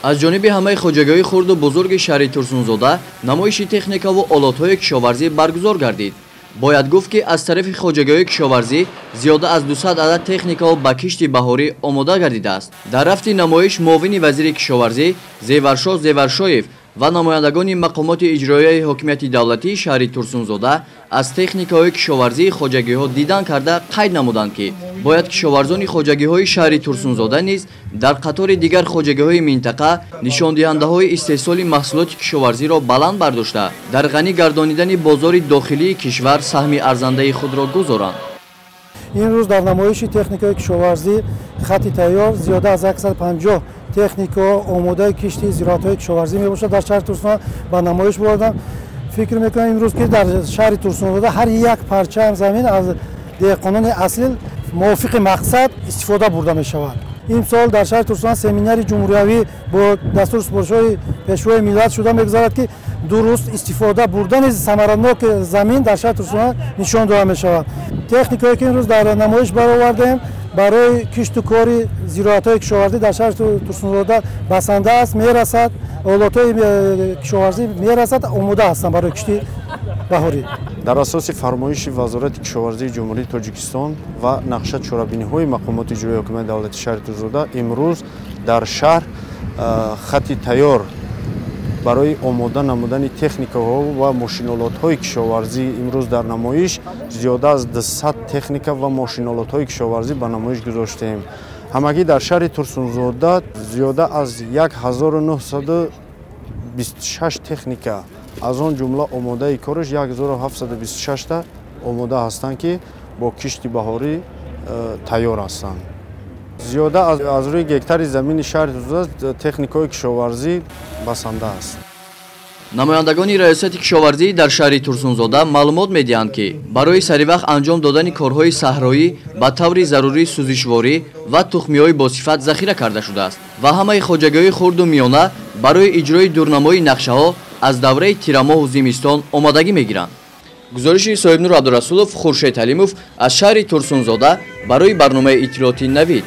Аз ҷониби ҳамаи хоҷагиҳои хурду бузурги шаҳри Турсунзода намоиши техникаву олотҳои кишоварзӣ баргузор гардид. Бояд гуфт, ки аз тарафи хоҷагиҳои кишоварзӣ зиёда аз 200 адад техникао ба кишти баҳорӣ омода гардидааст. Дар рафти намоиш муовини вазири кишоварзӣ Зеваршоҳ Зеваршоев ва намояндагони мақомоти иҷроияи ҳокимияти давлатии шаҳри Турсунзода аз техникаҳои кишоварзии хоҷагиҳо дидан карда қайд намуданд, ки бояд кишоварзони хоҷагиҳои шаҳри Турсунзода низ дар қатори дигар хоҷагиҳои минтақа нишондиҳандаҳои истеҳсоли маҳсулоти кишоварзиро баланд бардошта, дар ғанӣ гардонидани бозори дохилии кишвар саҳми арзандаи худро гузоранд. Имрӯз дар намоиши техникаи кишоварзӣ хати тайёр зиёда аз 150 техника омодаи кишти зироатҳои кишоварзӣ мебошад дар шаҳри Турсунзода ба намоиш бурданд. Фикр мекунам, имрӯз ки дар шаҳри Турсунзода ҳар як парчаам замин аз деҳқонони асил мувофиқи мақсад истифода бурда мешавад. Имсол дар шаҳри Турсунзода семинари ҷумҳуриявӣ бо дастуру супоришҳои Пешвои миллат шуда мегузарад, ки дуруст истифода бурдани самараноки замин дар шаҳри Турсунзода нишон дода мешавад. Техникае ки имрӯз дар намоиш баровардем, барои кишту кори зироатҳои кишоварзӣ дар шаҳри Турсунзода басанда аст, мерасад, олотҳои кишоварзӣ мерасад, омода ҳастанд барои кишти баҳорӣ. Дар асоси фармоиши Вазорати кишоварзии Ҷумҳурии Тоҷикистон ва нақша чорабиниҳои мақомоти иҷроияи ҳокимияти давлатии шаҳри Турсунзода имрӯз дар шаҳр хати тайёр барои омода намудани техникаҳо ва мошинолотҳои кишоварзӣ имрӯз дар намоиш зиёда аз 200 техника ва мошинолотҳои кишоварзӣ ба намоиш гузоштем. Ҳамагӣ дар шаҳри Турсунзода зиёда аз 1926 техника, аз он ҷумла омодаи кораш 1726та омода ҳастанд, ки бо кишти баҳорӣ тайёр ҳастанд. Зиёда аз рӯи гектари замини шаҳри Турсунзода техникаҳои кишоварзӣ басанда аст. Намояндагони раёсати кишоварзӣ дар шаҳри Турсунзода маълумот медиҳанд, ки барои саривақт анҷом додани корҳои саҳроӣ ба таври зарурӣ сӯзишворӣ ва тухмиҳои босифат захира карда шудааст ва ҳамаи хоҷагиҳои хурду миёна барои иҷрои дурнамои нақшаҳо аз давраи тирамоҳу зимистон омодагӣ мегиранд. Гузориши Соҳибнур Абдурасулов, Хуршед Ҳалимов аз шаҳри Турсунзода барои барномаи иттилоотии «Навид».